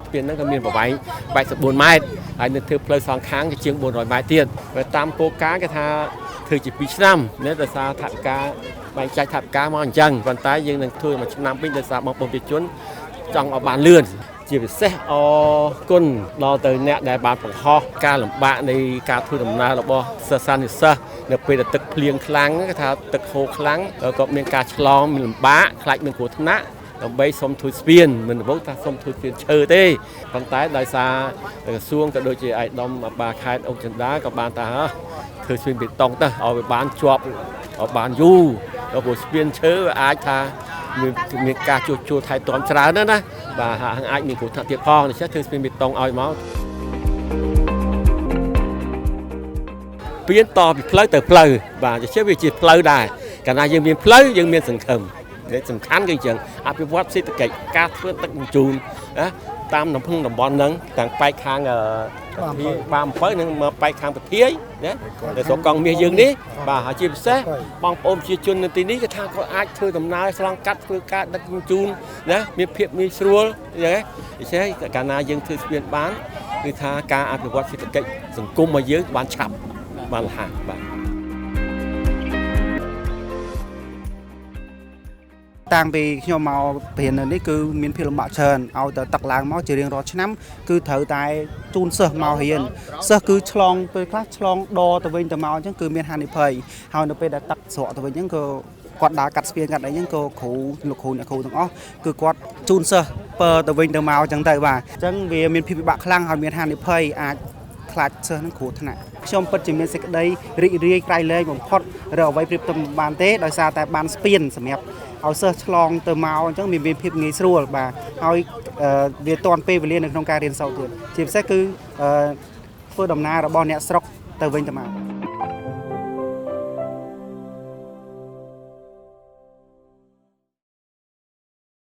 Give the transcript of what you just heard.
ស្ពានហ្នឹងក៏មានប្រវែង84ម៉ែត្រហើយនៅធ្វើផ្លូវសងខាងក៏ជាង400ម៉ែត្រទៀតបើតាមគោលការណ៍គេថាធ្វើជា2ឆ្នាំណាដោយសារថវិកាបែងចែកថវិកាមកអញ្ចឹងប៉ុន្តែយើងនឹងធ្វើមួយឆ្នាំវិញដោយសារបងប្អូនប្រជាជនចង់ឲ្យបានលឿនជាពិសេសអរគុណដល់ទៅអ្នកដែលបានបង្ហោះការលំបាកនៃការធ្វើដំណើររបស់សិស្សានុសិស្សនៅពេលដែលទឹកភ្លៀងខ្លាំងគេថាទឹកហូរខ្លាំងក៏មានការឆ្លងមានលំបាកខ្លាចមានគ្រោះថ្នាក់ដើម្បីសុំធ្វើស្ពានមិនដំបូងថាសុំធ្វើស្ពានឈើទេប៉ុន្តែដោយសារក្រសួងក៏ដូចជាឯកឧត្តមបាខេតអុកចិន្តាក៏បានថាធ្វើស្ពានបេតុងទៅឲ្យវាបានជាប់ឲ្យបានយូរដល់ព្រោះស្ពានឈើវាអាចថាមានការជួសជុលថែទាំច្រើនណាស់ណាបាទអាចមានគ្រោះថ្នាក់ទៀតផងដូច្នេះធ្វើស្ពានបេតុងឲ្យមកពៀនតពីផ្លូវទៅផ្លូវបាទដូច្នេះវាជាផ្លូវដែរកាលណាយើងមានផ្លូវយើងមានសង្ឃឹមសំខាន់គឺអញ្ចឹងអភិវឌ្ឍសេដ្ឋកិច្ចការធ្វើទឹកជញ្ជូនណាតាមក្នុងតំបន់ហ្នឹងទាំងប៉ែកខាងបាអំពៅនិងមកប៉ែកខាងពធាយណានៅស្រុកកង់មាសយើងនេះបាទហើយជាពិសេសបងប្អូនប្រជាជននៅទីនេះគេថាគាត់អាចធ្វើដំណើរឆ្លងកាត់ធ្វើការដឹកជញ្ជូនណាមានភាពងាយស្រួលអញ្ចឹងដូច្នេះកាលណាយើងធ្វើស្ពានបានគឺថាការអភិវឌ្ឍសេដ្ឋកិច្ចសង្គមរបស់យើងបានឆាប់បានលះបាទ តាំងពីខ្ញុំមកព្រៀននៅនេះគឺមានភាពលំបាកច្រើនឲ្យតែទឹកឡើងមកជារៀងរាល់ឆ្នាំគឺត្រូវតែជូនសិស្សមករៀនសិស្សគឺឆ្លងពេលខ្លះឆ្លងដទៅវិញទៅមកអញ្ចឹងគឺមានហានិភ័យហើយនៅពេលដែលទឹកស្រកទៅវិញអញ្ចឹងក៏គាត់ដើរកាត់ស្ពានកាត់អីហ្នឹងក៏គ្រូលោកគ្រូអ្នកគ្រូទាំងអស់គឺគាត់ជូនសិស្សពើទៅវិញទៅមកអញ្ចឹងទៅបាទអញ្ចឹងវាមានភាពពិបាកខ្លាំងហើយមានហានិភ័យអាចខ្លាចសិស្សហ្នឹងគ្រោះថ្នាក់ខ្ញុំពិតជាមានសេចក្តីរីករាយក្រៃលែងបំផុតឬអ្វីប្រៀបផ្ទឹមបានទេដោយសារតែបានស្ពានសម្រាប់ឲ្យសិស្សឆ្លងទៅមកអញ្ចឹងមានភាពងាយស្រួលបាទហើយវាទាន់ពេលវេលានៅក្នុងការរៀនសូត្រទៀតជាពិសេសគឺធ្វើដំណើររបស់អ្នកស្រុកទៅវិញទៅមក។